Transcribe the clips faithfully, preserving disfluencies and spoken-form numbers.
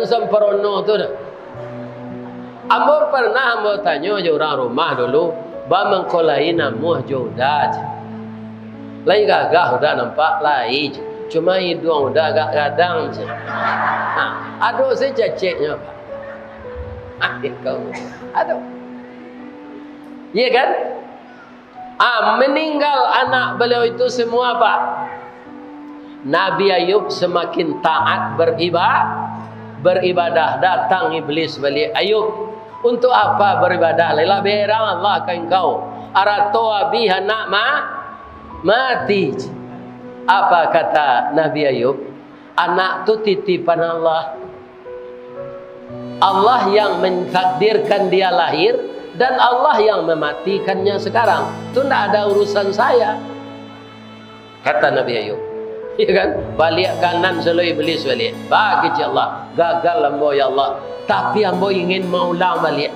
Samparono tu dah. Ambo pernah ambo tanyo jo urang rumah dulu, "Ba mangko lai namuah jo Uda?" Lai gagah Uda nampak, lai. Cuma iduang Uda agak gadang se. Ha, ado se caceknyo, Pak. Ado. Iya kan? Ah, meninggal anak beliau itu semua, Pak. Nabi Ayub semakin taat beriba-, beribadah. Datang iblis baliak, "Ayub, untuk apa beribadah? Lah berang Allah ka engkau. Arato abih, anak ma-, mati." Apa kata Nabi Ayub? "Anak tu titipan Allah. Allah yang mentakdirkan dia lahir, dan Allah yang mematikannya sekarang. Tu ndak ada urusan saya," kata Nabi Ayub. Ya kan? Baliak kanan selalu iblis baliak. Ba kecek Allah, "Gagal ambo, ya Allah. Tapi ambo ingin maulang baliak."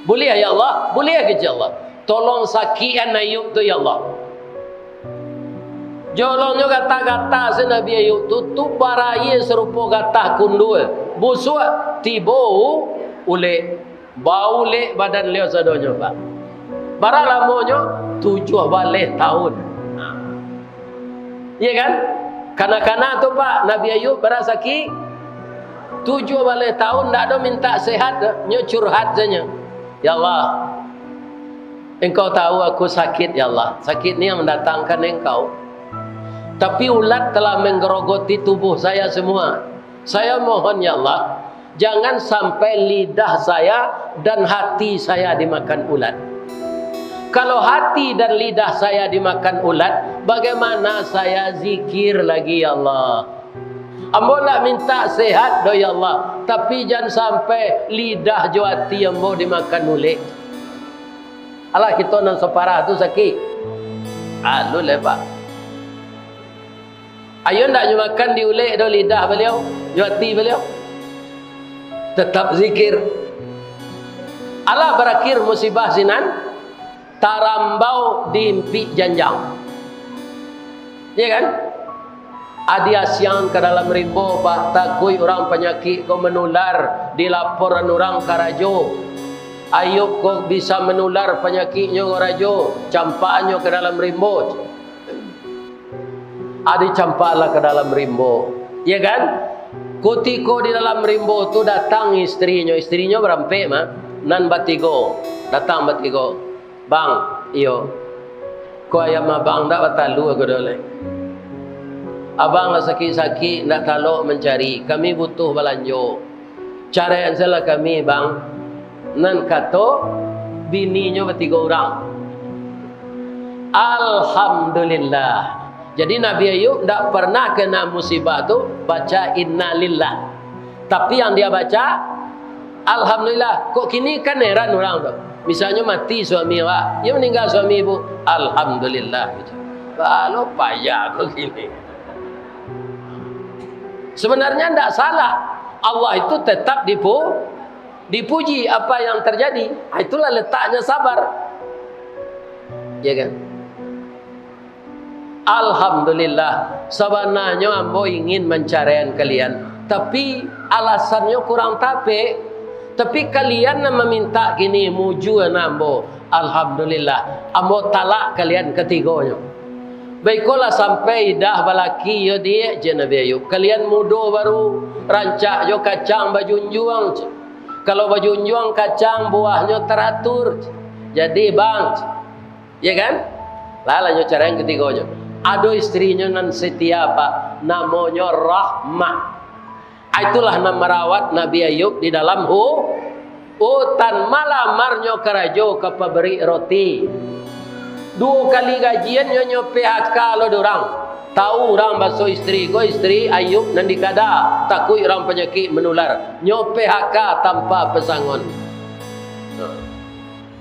"Buliah, ya Allah. Buliah," kecek Allah. "Tolong sakikan Ayub tu, ya Allah." Jolongnyo gatah-gatah se Nabi Ayub tu, tu baraia sarupo gatah kundua, busuak, tibo u-, ulek, baulek badan liau sadonyo, Pak. Bara lamonyo? Tujuah baleh tahun. Iya kan? Kana-kana tu, Pak, Nabi Ayub bara sakik tujuah baleh tahun, ndak ado mintak sehat, nyo curhat sajo. "Ya Allah, Engkau tahu aku sakit, ya Allah. Sakit ni yang mendatangkan Engkau. Tapi ulat telah menggerogoti tubuh saya semua. Saya mohon, ya Allah, jangan sampai lidah saya dan hati saya dimakan ulat. Kalau hati dan lidah saya dimakan ulat, bagaimana saya zikir lagi, ya Allah? Ambo ndak mintak sehat doh, ya Allah, tapi jan sampai lidah jo ati ambo dimakan ulek." Alah, kito nan saparah tu sakik. Alun lai, Pak. Ayo ndak nyo makan diulek doh lidah baliau, jo ati baliau. Tetap zikir. Alah barakhir musibah sinan, tarambau di impik janjang. Iya kan? Adi asiang ka dalam rimbo, Pak, takuik urang panyakik ko manular, dilaporan urang ka rajo. Ayub ko bisa manular panyakiknyo ka rajo, campakannyo ka dalam rimbo. Adi campaklah ka dalam rimbo. Iya kan? Kutiko di dalam rimbo tu datang istrinyo, istrinyo barampek mah, nan batigo, datang batigo. "Bang," iyo. "Ko ayam abang ndak batalua ko doh lai. Abang lah sakik-sakik, ndak talok mancari. Kami butuh balanjo. Caraian sajolah kami, Bang." Nan kato bininyo batigo urang. Alhamdulillah. Jadi Nabi Ayub ndak pernah kena musibah tu baca innalillah. Tapi yang dia baca, "Alhamdulillah." Kok kini kan heran urang tu. Misalnyo mati suami awak, yo maninggal suami ibu, "Alhamdulillah," gitu. Kalau payah kok kini. Sebenarnya ndak salah. Allah itu tetap dipu-, dipuji apa yang terjadi. Ah, itulah letaknya sabar. Ya kan? "Alhamdulillah, sabananyo ambo ingin mancaraian kalian, tapi alasannyo kurang tapek. Tapi kalian nan mamintak kini, mujua na ambo. Alhamdulillah, ambo talak kalian katigonyo." "Baikolah, sampai idah balaki yo, Diak," jar Nabi Ayub. "Kalian mudo baru, rancak jo kacang bajunjuang. Kalau bajunjuang kacang, buahnyo taratur. Jadi, Bang," Ya kan? Lah, lanjut cara yang ketigonyo. Ado istrinyo nan setia, Pak. Namonyo Rahmah. Ah, itulah nan marawat Nabi Ayub di dalam hu-, hutan. Malamarnyo karajo ka pabrik roti. Duo kali gajian nyo, nyo P H K lo dek urang. Tahu urang baso istri ko, istri Ayub nan dikada. Takuik urang panyakik manular. Nyo P H K tanpa pesangon. Nah.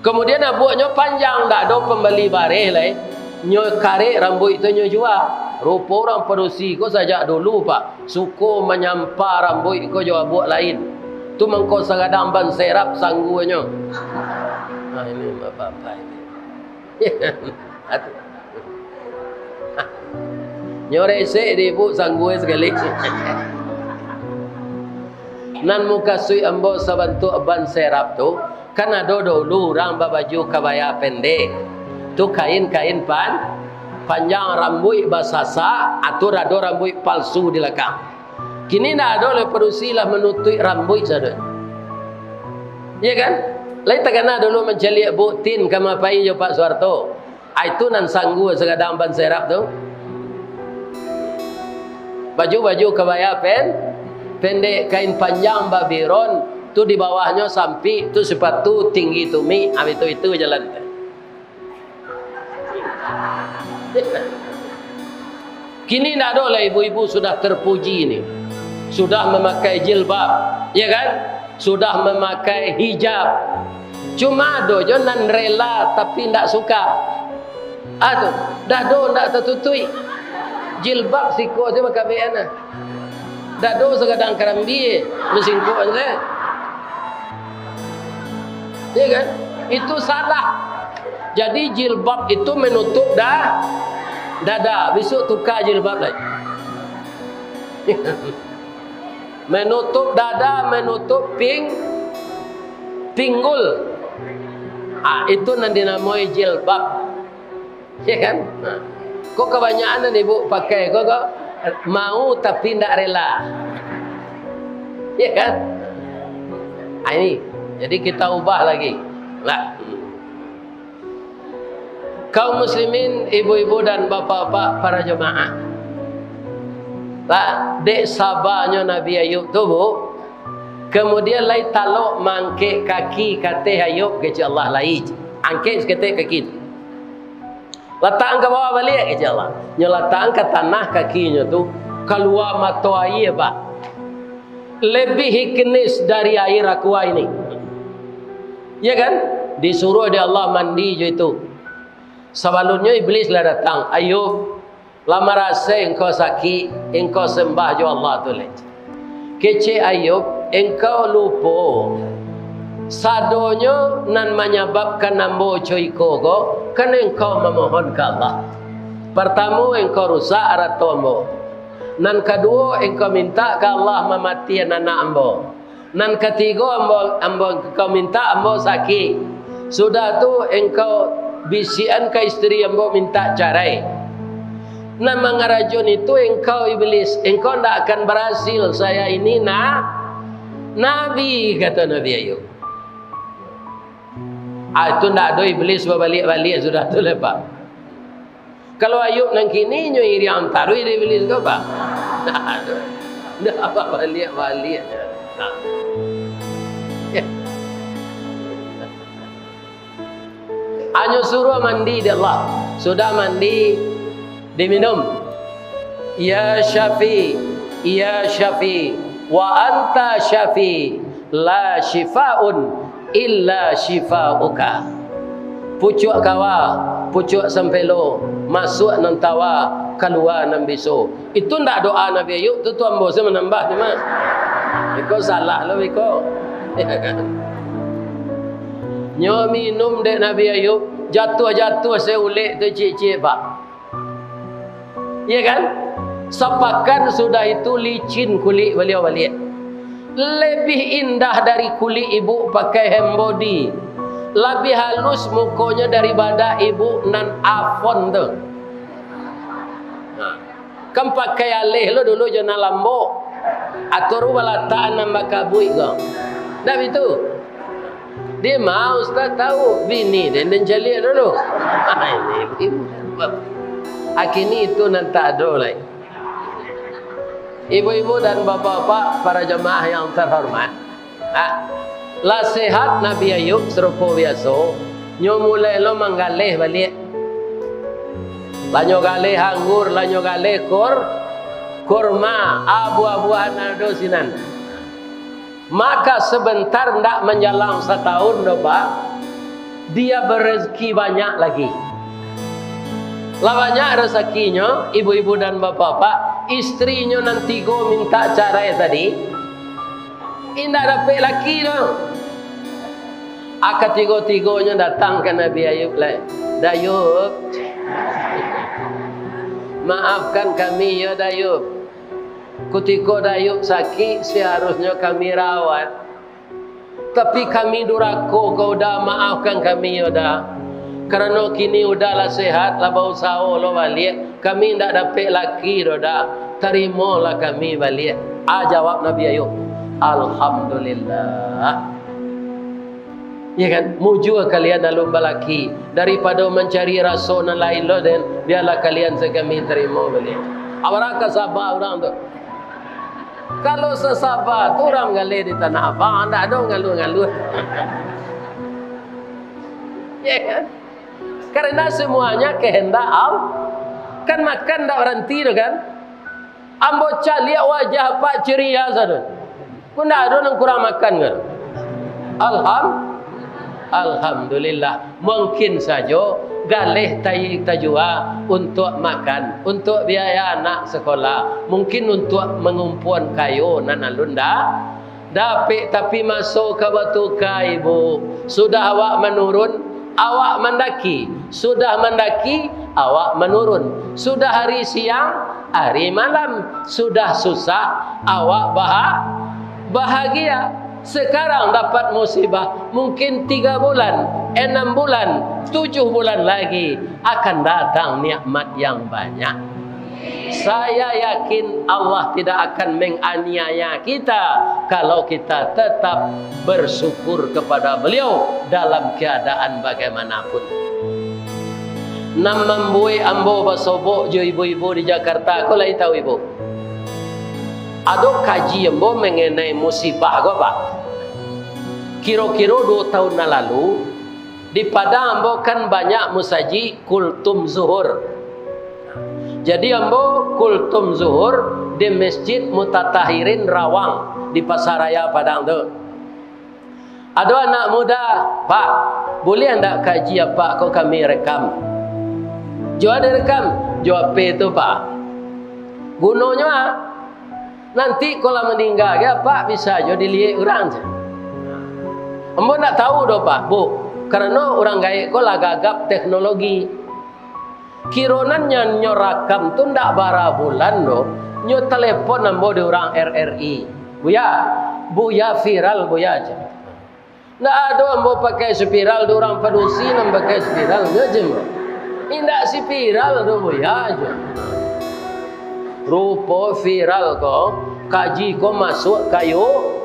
Kemudian abuaknyo panjang, ndak ado pambali bareh lai. Nyo karek rambuik tu nyo jua. Rupo urang padusi ko sajak dulu, Pak, suko manyampa rambuik ko jo abuak lain. Tu mangko sagadang ban serap sangguanyo. Nah, ini bapak-bapak ini. Atu. Nyo resek di ibu sanggua sakali. Nan mukasuik ambo sabantuak ban serap tu, kan ado dulu urang babaju kabaya pendek. Tu kain-kain pan-, panjang, rambuik basasak, atau ado rambuik palsu di lakang. Kini ndak ado lai padusi lah manutuik rambuik sado. Iya kan? Lai takana dulu mancaliak buktin ka mapai jo Pak Suharto. Ah, itu nan sanggua sagadang ban serap tu. Baju-baju kabaya pen-, pendek, kain panjang babiron, tu di bawahnyo sampik, tu sipatu tinggi tumik, ah, itu, itu jalan tu. Kini ndak ado lah ibu-ibu sudah terpuji ni. Sudah memakai jilbab, ya kan? Sudah memakai hijab. Cuma ado jo nan rela tapi ndak suka. Ah tu, dado ndak tatutuik. Jilbab siko se bakabek ana. Dado sagadang karambia, basingkok se. Ya kan? Itu salah. Jadi jilbab itu menutup da-, dada. Besok tukar jilbab lai. Menutup dada, menutup ping-, pinggul. Ah, itu nan dinamoi jilbab. Ya kan? Nah. Kok kabanyakan nan ibu pakai ko, ko? Mau tapi ndak rela. Ya kan? Ah, ini. Jadi kita ubah lagi. Lah. Kaum muslimin, ibu-ibu dan bapak-bapak para jemaah. Lah, dek sabanyo Nabi Ayub tu, Bu, kemudian lai talok mangkek kaki kateh Ayub kecek Allah lai. Angkek saketek kaki tu. Latakkan ka bawah baliak, kecek Allah. Nyo latakkan ka tanah kakinyo tu, kalua mato aia, Pak. Lebih hiknis dari air aqua ini. Ya kan? Disuruh dek Allah mandi jo itu. Sabalunnyo Iblis lah datang, "Ayub, lah marasai engkau sakik, engkau sambah jo Allah tu lai." Kecek Ayub, "Engkau lupo. Sadonyo nan manyababkan ambo co iko ko, kan engkau mamohon ka Allah. Partamo, engkau rusak arato ambo. Nan kaduo, engkau mintak ka Allah mamatian anak ambo. Nan katigo, ambo, ambo, engkau mintak ambo sakik. Sudah tu, engkau bisiakan ka isteri ambo mintak carai. Nan mangarajoan itu engkau, Iblis. Engkau ndak akan barasil. Saya ini na-, nabi," kata Nabi Ayub. Ah, itu ndak ado Iblis babaliak-baliak sudah tu lai, Pak. Kalau Ayub nan kini, nyo iriang taruih dek Iblis ko, Pak. Ndak ado. Ndak babaliak-baliak. Nah. Ya. Hanyo suruah mandi dek Allah. Sudah mandi, diminum. "Ya Syafi, ya Syafi, wa anta Syafi, la syifaun illa syifauka." Pucuak kawa, pucuak sampelo, masuak nan tawa, kalua nan biso. Itu ndak doa Nabi Ayub, tu, tu ambo se manambah tu mah. Iko salah lo iko. Nyo minum dek Nabi Ayub, jatuah-jatuah se ulek tu ciek-ciek, Pak. Iya kan? Sapakan sudah itu licin kulik baliau baliak. Lebih indah dari kulik ibu pakai hand body. Labiah halus mukonyo daripada ibu nan Avon tu. Nah, kan pakai aleh lo dulu jo nan lambok. Atau balataan nan bakabuik ko. Ndak bitu? Dia mau Ustaz tahu, bini dia nan caliak dulu. Ini, ini. Akhirnya itu nan tak ada lai. Ibu-ibu dan bapak-bapak, para jemaah yang terhormat. Ha, lah sehat Nabi Ayub sarupo biaso, nyo mulai lo manggaleh baliak. Lah nyo galeh anggur, lah nyo galeh kur-, kurma, ah, buah-buahan nan ado sinan. Maka sebentar ndak manjalang satahun doh, Pak, dia barezeki banyak lagi. Lah banyak rezekinyo, ibu-ibu dan bapak-bapak, istrinyo nan tigo mintak carai tadi, indak dapek laki doh. Ah, katigo-tigonyo datang ka Nabi Ayub lai. "Da Yub, maafkan kami yo, Da Yub. Kutiko Dayuk sakik, saharusnyo kami rawat. Tapi kami durako ka Uda, maafkan kami, Uda. Karano kini Uda lah sehat, lah bausaho lo baliak. Kami indak dapek laki doh, Da. Tarimolah kami baliak. Ah, jawab Nabi Ayub, "Alhamdulillah." Ya kan? Mujua kalian alun balaki. Daripado mancari raso nan lain lo, den, bialah kalian sakami tarimo baliak. Abaraka saba urang tu. Kalau sasaba tu urang galeh di Tanah Abang, ndak ado ngaluh-ngaluh. Ya kan? Karena semuanya kehendak Allah. Kan makan ndak baranti tu kan? Ambo caliak wajah Apak ceria sado. Ko ndak ado nan kurang makan kan? Alham-, Alhamdulillah. Mungkin sajo galeh tai tajua untuak makan, untuak biaya anak sekolah, mungkin untuak mangumpuan kayo nan alun da-, dapek, tapi maso ka batuka, Ibu. Sudah awak manurun, awak mandaki. Sudah mandaki, awak manurun. Sudah hari siang, hari malam. Sudah susah, awak baha-, bahagia. Sekarang dapat musibah, mungkin tiga bulan, enam bulan, tujuh bulan lagi akan datang nikmat yang banyak. Saya yakin Allah tidak akan menganiaya kita kalau kita tetap bersyukur kepada Beliau dalam keadaan bagaimanapun. Nan mambuek ambo basobok jo ibu-ibu di Jakarta ko, lai tahu Ibu? Ado kaji ambo mengenai musibah ko, Pak. Kiro-kiro duo tahun nan lalu, di Padang ambo kan banyak musajik kultum zuhur. Jadi ambo kultum zuhur di Masjid Mutatahirin Rawang di Pasaraya Padang tu. Ado anak muda, "Pak, buliah ndak kaji Apak ko kami rekam?" "Jo a direkam?" "Jo H P tu, Pak." "Gunonyo a?" "Nanti ko lah maningga, Apak bisa jo diliek urang," jar. "Ambo ndak tahu doh, Pak, Bu, karano urang gaek ko lah gagap teknologi." Kiro nan nyo, nyo rakam tu ndak bara bulan doh, nyo telepon ambo di urang R R I. "Buya, Buya viral, Buya," jar. "Ndak ado ambo pakai spiral, di urang padusi nan pakai spiral," nyo jar ambo. "Indak spiral doh, Buya," jar. Rupo viral ko, kaji ko masuak ka You-,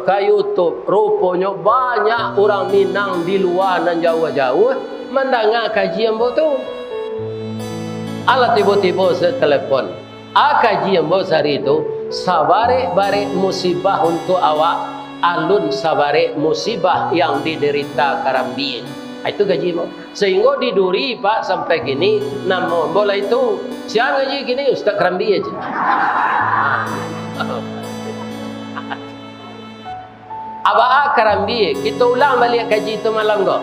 ka YouTube. Ruponyo banyak urang Minang di lua nan jauah-jauah mandanga kaji ambo tu. Alah tibo-tibo se telepon. A kaji ambo sari tu, sabarek-barek musibah untuak awak, alun sabarek musibah yang diderita karambia. Ah, itu kaji ambo. Sahinggo di Duri, Pak, sampai kini, namo ambo lah itu. Sia ngaji kini, Ustaz Karambia aja. Abaa Karambia, kito ulang baliak kaji tu malam ko.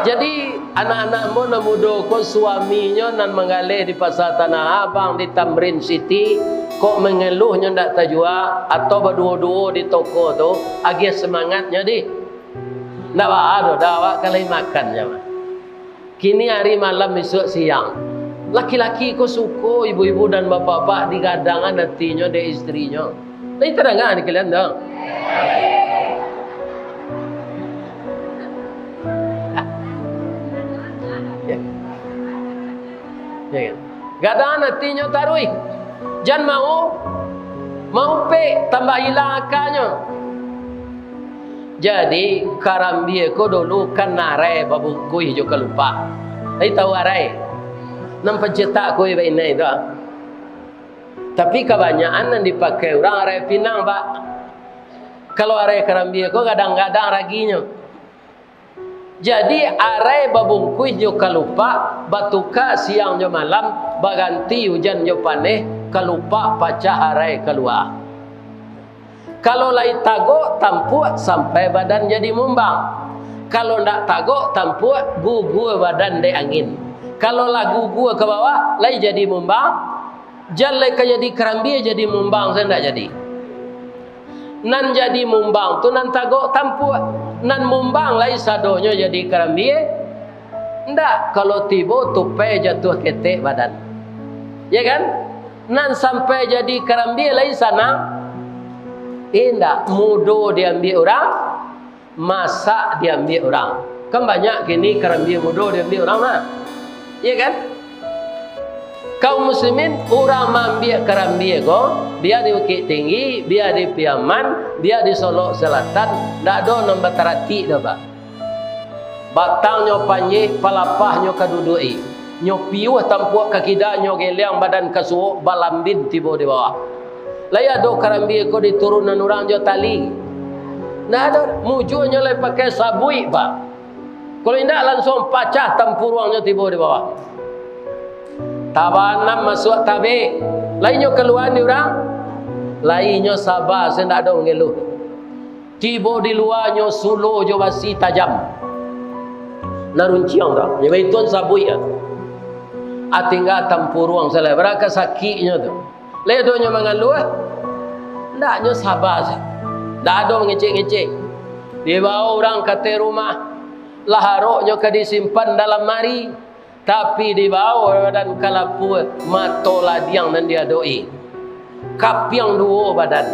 Jadi, anak-anak ambo nan mudo ko, suaminyo nan manggaleh di Pasar Tanah Abang, di Tamrin City, kok mangeluh nyo ndak tajua, atau baduo-duo di toko tu, agiah semangatnyo dih. Ndak baa doh, dah awak ka lai makan nyo mah. Kini ari malam, isuak siang. Laki-laki ko suko ibu-ibu dan bapak-bapak digadangan atinyo dek istrinyo. Lai tadanga di kalian tu? Ya. Ya kan? Gadangan atinyo taruih. Jan mau, mau pek tambah ilang akanyo. Jadi, karambia ko dulu kan arai babungkuih jo kalupak. Lai tahu arai? Nan pacetak kuih bainai tu, ah. Tapi kabanyakan nan dipakai urang arai pinang, Pak. Kalau arai karambia ko gadang-gadang raginyo. Jadi, arai babungkuih jo kalupak, batuka siang jo malam, baganti ujan jo paneh, kalupak pacah arai kalua. Kalau lai tagok tampuak, sampai badan jadi mumbang. Kalau ndak tagok tampuak, gugua badan dek angin. Kalau lah gugua ka bawah, lai jadi mumbang, jan lai ka jadi karambia, jadi mumbang sajo ndak jadi. Nan jadi mumbang tu nan tagok tampuak, nan mumbang lai sadonyo jadi karambia. Ndak, kalau tibo tupai jatuah ketek badan. Ya kan? Nan sampai jadi karambia lai sanang? Indak, mudo diambiak urang, masak diambiak urang. Kan banyak kini karambia mudo diambiak urang mah. Iya kan? Kaum muslimin, urang maambiak karambia ko, bia di Bukittinggi, bia di Piaman, bia di Solok Selatan, ndak ado nan bataratik doh, Pak. Batangnyo panjek, palapahnyo ka duduak-i. Nyo piuah tampuak ka kida, nyo geliang badan ka suok, balambin tibo di bawah. Lai ado karambia ko diturunan urang jo tali? Ndak ado, mujuanyo lai pakai sabuik, Pak. Kalau indak, lansuang pacah tampuruangnyo tibo di bawah. Tabanam masuak tabek, lai nyo kaluaan di urang, lai nyo saba, se ndak ado mangeluh. Tibo di lua nyo sulo jo basi tajam. Nan runciang tu, nyo baituan sabuik tu. Ah, tingga tampuruang salah, bara ka sakiknyo tu. Lai ado nyo mangaluah? Ndak, nyo saba se. Ndak ado mangecek-ngecek. Dibawa urang ka ateh rumah, lah aroknyo ka disimpan dalam lamari. Tapi dibawa badan ka lapua, mato ladiang nan diadok-i. Kapiang duo badan.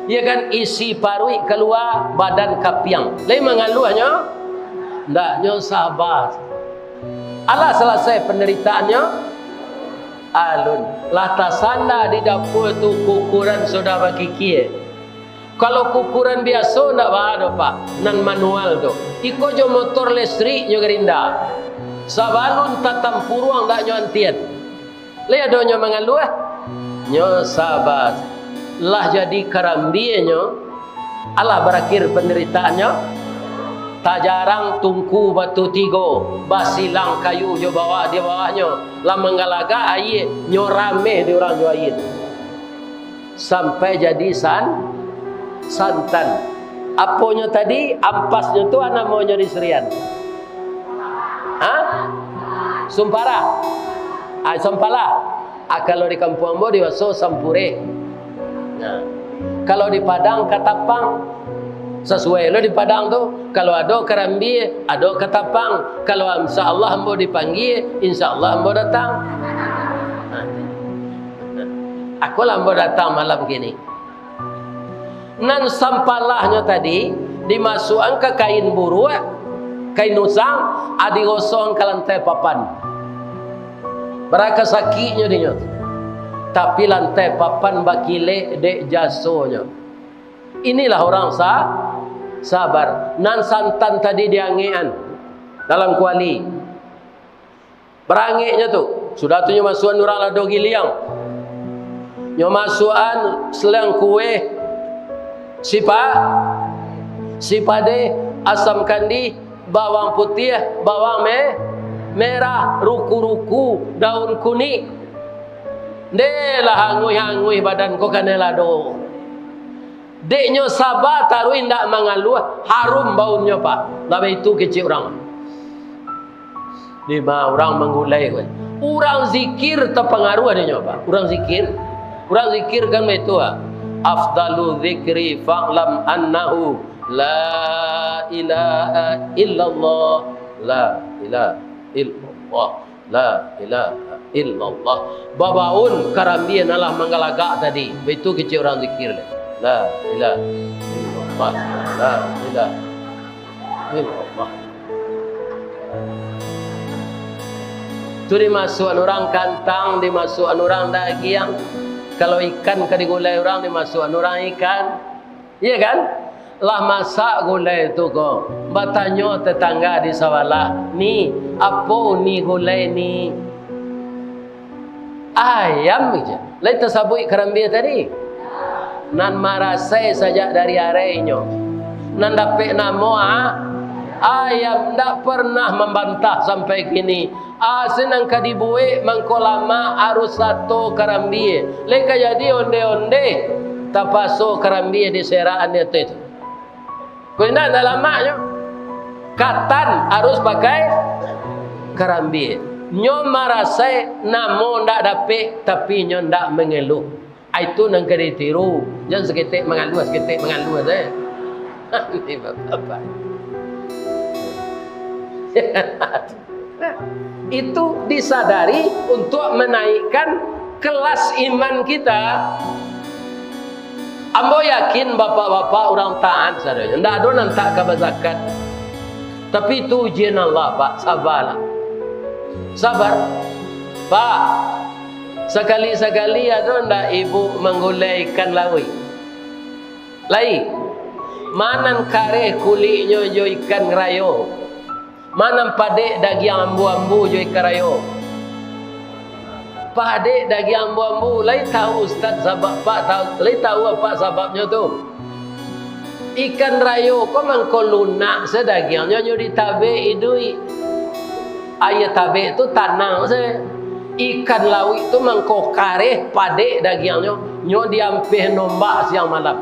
Iya kan, isi paruik kalua, badan kapiang. Lai mangaluahnyo? Ndak, nyo saba. Alah salasai pandaritaannyo? Alun. Lah tasanda di dapua tu, kukuran sudah bakikia. Kalau kukuran biaso ndak baa doh, Pak, nan manual tu. Iko jo motor listrik nyo garinda. Sabalun tatampuruang ndak nyo antian. Lai ado nyo mangaluah? Nyo saba. Lah jadi karambianyo, alah barakhir pandaritaannyo. Tajarang tungku batu tigo, basilang kayu jo bawah di bawahnyo, lah manggalagak aia, nyo rameh di urang jo aia. Sampai jadi san-, santan. Aponyo tadi, ampasnyo tu, a namonyo di Serian? Ha? Sumpara. Ah, sampala. Ah, kalau di kampuang ambo dibaso sampurek. Nah, kalau di Padang, katapang. Sasuai lo di Padang tu. Kalau ado karambia, ado katapang. Kalau insya Allah ambo dipanggia, insya Allah ambo datang. Nah, Akolah ambo datang malam kini. Nan sampalahnyo tadi, dimasuakan ka kain buruak, kain usang, a, digosokan ka lantai papan. Bara ka sakiknyo dinyo tu. Tapi lantai papan bakilek dek jasonyo. Inilah urang sa-, sabar. Nan santan tadi diangekan dalam kuali. Barangeknyo tu, sudah tu nyo masuakan urang lado giliang. Nyo masuakan saliang kueh, sipa-, sipadeh, asam kandih, bawang putiah, bawang me-, merah, ruku-ruku, daun kunik. Ndeh lah anguih-anguih badan ko kanai lado. Dek nyo saba taruih indak mangaluah, harum baunnyo, Pak. Lah baitu kecek urang. Dima urang manggulai ko. Urang zikir tapangaruah dek nyo, Pak. Urang zikir, urang zikir kan baitu, Pak. Afdalu zikri fa'lam annahu la ilaha illallah, la ilaha illallah. La ilaha illallah. Babaun karambia nan lah manggalagak tadi. Baitu kecek urang zikir lai. La ilaha illallah. La ilaha illallah. Tu dimasuakan urang kantang, dimasuakan urang dagiang. Kalau ikan ka digulai urang, dimasuakan urang ikan. Iya kan? Lah masak gulai tu ko, batanyo tetangga di sabalah, "Ni, apo uni gulai ni?" "Ayam," je. Lai tasabuik karambia tadi? Nan marasai sajak dari arainyo. Nan dapek namo, a, ayam, ndak pernah mambantah sampai kini. Asa nan ka dibuek mangko lamak, arus sato karambia. Lai ka jadi onde-onde, tapaso karambia diserakan di ateh tu. Kok indak, ndak lamaknyo. Katan arus pakai karambia. Nyo marasai namo ndak dapek, tapi nyo ndak mangeluh. Ai tu nan ka ditiru. Jan saketek mangaluah, saketek mangaluah sajo. Ni bapak-bapak. Itu disadari untuk menaikkan Kelas iman kita, ambo yakin bapak-bapak urang taat sadonyo, ndak ado nan tak ka bazakat. Tapi itu ujian Allah, Pak, sabarlah. Sabar. Pak, sakali-sakali ado ndak ibu manggulai ikan lauik? Lai, ma nan kareh kuliknyo jo ikan rayo? Ma nan padek dagiang ambu-ambu jo ikan rayo? Padek dagiang ambu-ambu. Lai tahu Ustaz sabab, Pak, tahu, lai tahu Apak sababnyo tu? Ikan rayo ko mangko lunak se dagiangnyo, nyo ditabek iduik. Aia tabek tu tanang se. Ikan lauik tu mangko kareh, padek dagiangnyo, nyo diampeh nombak siang malam.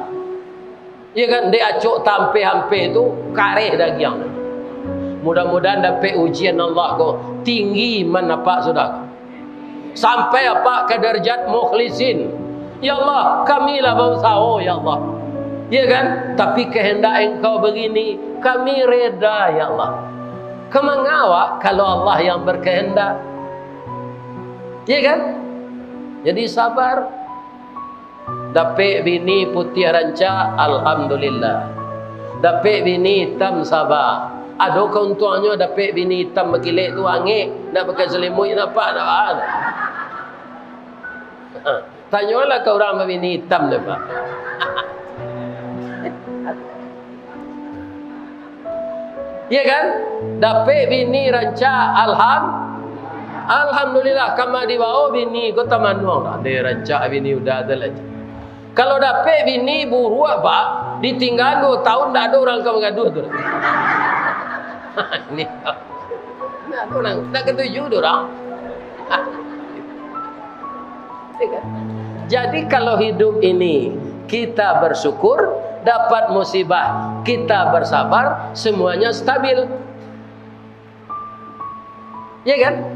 Iyo kan, dek acok tampeh-ampeh tu, kareh dagiang. Mudah-mudahan dapek ujian Allah ko, tinggi iman Apak sudah ko. Sampai Apak ka darajat mukhlisin. Ya Allah, kami lah bausaho, ya Allah. Iyo kan? Tapi kehendak Engkau begini, kami reda, ya Allah. Ka manga awak kalau Allah yang berkehendak? Iyo kan? Jadi sabar. Dapek bini putiah rancak, alhamdulillah. Dapek bini itam, saba. Ado kauntuangnyo dapek bini itam bakilek tu, angek, ndak pakai salimuik, ndak apo, ndak apo. Ha, tanyolah ka urang babini itam tu, Pak. Iyo kan? Dapek bini rancak, alham-, alhamdulillah, kama dibao bini ko tamanuang. Ado rancak bini uda tu lah. Kalau dapek bini buruak, Pak, ditinggaan duo tahun, ndak ado urang ka mangaduah tu. Ini, ndak ado urang, ndak katuju tu urang. Jadi, kalau hidup ini kita bersyukur, dapat musibah, kita bersabar, semuanya stabil. Ya kan?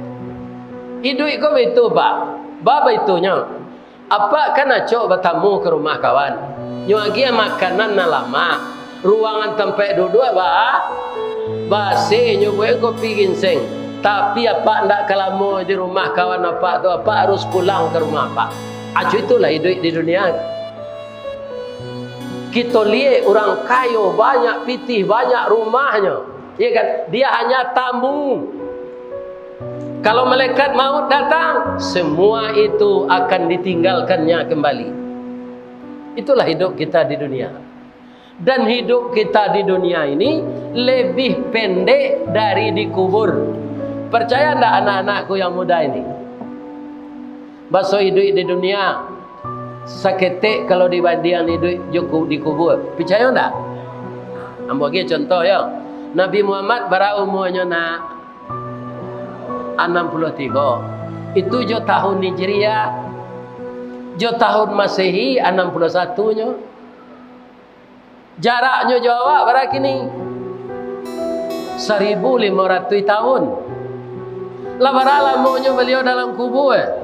Iduik ko baitu, Pak. Ba baitunyo. Apak kan acok batamu ka rumah kawan. Nyo agiah makanan nan lamak. Ruangan tampek duduak ba-, ba-AC, nyo buek kopi ginseng. Tapi apak ndak ka lamo di rumah kawan apak tu, apak harus pulang ka rumah apak. Acu itulah iduik di dunia. Kito liek urang kayo, banyak pitih, banyak rumahnyo. Iya kan? Dia hanya tamu. Kalau malaikat maut datang, semua itu akan ditinggalkannya kembali. Itulah hidup kita di dunia. Dan hidup kita di dunia ini lebih pendek dari di kubur. Percaya ndak anak-anakku yang muda ini? Baso iduik di dunia, saketek kalau dibandingan iduik jo ku-, di kubur. Picayo ndak? Ambo agiah contoh yo. Nabi Muhammad bara umuanyo, nak? Anam puluah tigo. Itu jo tahun Hijriah. Jo tahun Masehi anam puluah satu nyo. Jaraknyo jo awak bara kini? Saribu limo ratuih tahun. Lah bara lamonyo baliau dalam kubua?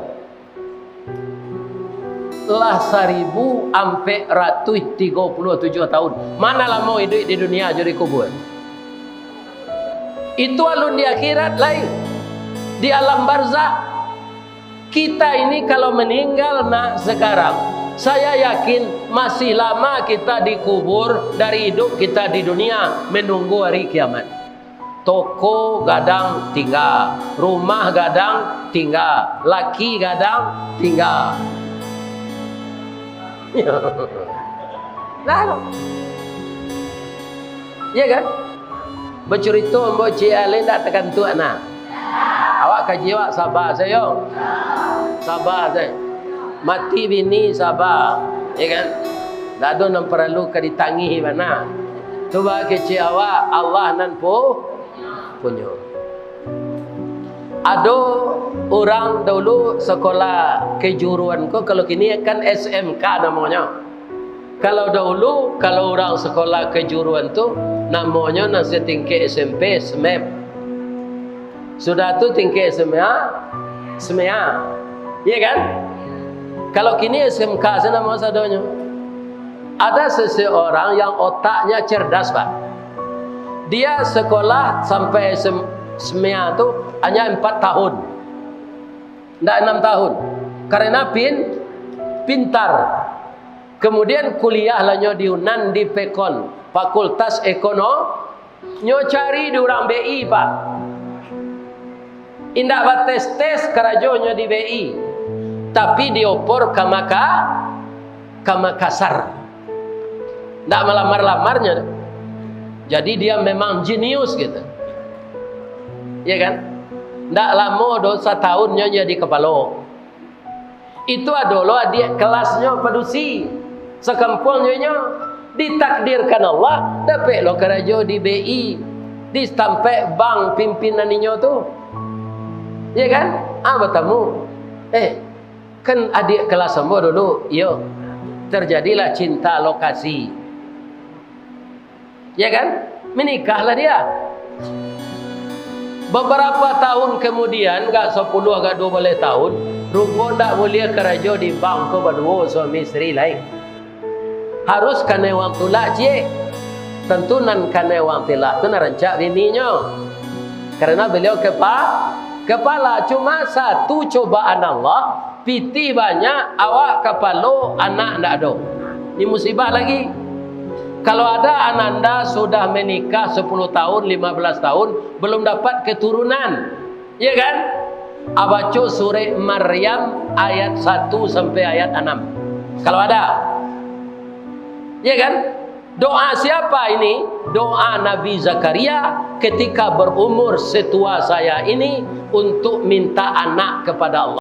Lah saribu ampek ratuih tigo puluah tujuah tahun. Ma nan lamo iduik di dunia jo di kubua? Itu alun di akhirat lai, di alam barzakh. Kita ini kalau meninggal, nak, sekarang, saya yakin masih lama kita dikubur dari hidup kita di dunia, menunggu hari kiamat. Toko gadang tingga, rumah gadang tingga, laki gadang tingga. Lah, iya kan? Bacurito ambo ciek alai ndak takantuak nah. Awak kaji awak saba sajo. Saba sajo. Mati bini saba, ya kan? Ndak ado nan paralu ka ditangihi bana. Tu ba kecek awak, Allah nan pu-, punyo. Ado urang dahulu sekolah kejuruan ko, kalau kini kan S M K namonyo. Kalau dahulu, kalau urang sekolah kejuruan tu, namonyo nan satingkek S M P, SMEP. Sudah tu tingkek SMA, SMEA. Iya kan? Kalau kini S M K se namo sadonyo. Ada seseorang yang otaknya cerdas, Pak. Dia sekolah sampai SM, SMEA tu hanya empat tahun. Ndak enam tahun. Karena pin-, pintar. Kemudian kuliahlah nyo di Unan, di Pekon, Fakultas Ekono-, nyo cari di urang B I, Pak. Indak bates-tes karajonyo di B I, tapi diopor ka Maka-, ka Makassar. Ndak malamar-lamarnyo. Jadi dia memang jenius gitu. Ya kan? Ndak lamo doh, satahunnyo jadi kapalo. Itu ado lo adiak kelasnyo padusi. Sakampuangnyo inyo ditakdirkan Allah, dapek lo karajo di B I, di tampek bank pimpinan inyo tu. Ya kan? Ah, batamu. Eh, kan adiak kelas ambo dulu, iyo. Terjadilah cinta lokasi. Ya kan? Menikahlah dia. Beberapa tahun kemudian, gak sapuluah, gak dua baleh tahun, rupo ndak buliah karajo di bank ko baduo suami isteri lai. Harus kanai wang tulak ciek. Tentu nan kanai wang tulak tu nan rancak bininyo. Karena beliau kepa-, kepala. Cuma satu cobaan Allah, pitih banyak, awak kapalo, anak ndak ado. Ini musibah lagi. Kalau ada ananda sudah menikah sepuluh tahun, lima belas tahun, belum dapat keturunan, ya kan? Abaco surek Maryam ayat satu sampai ayat anam. Kalau ada. Ya kan? Doa siapa ini? Doa Nabi Zakaria ketika berumur setua saya ini untuk minta anak kepada Allah.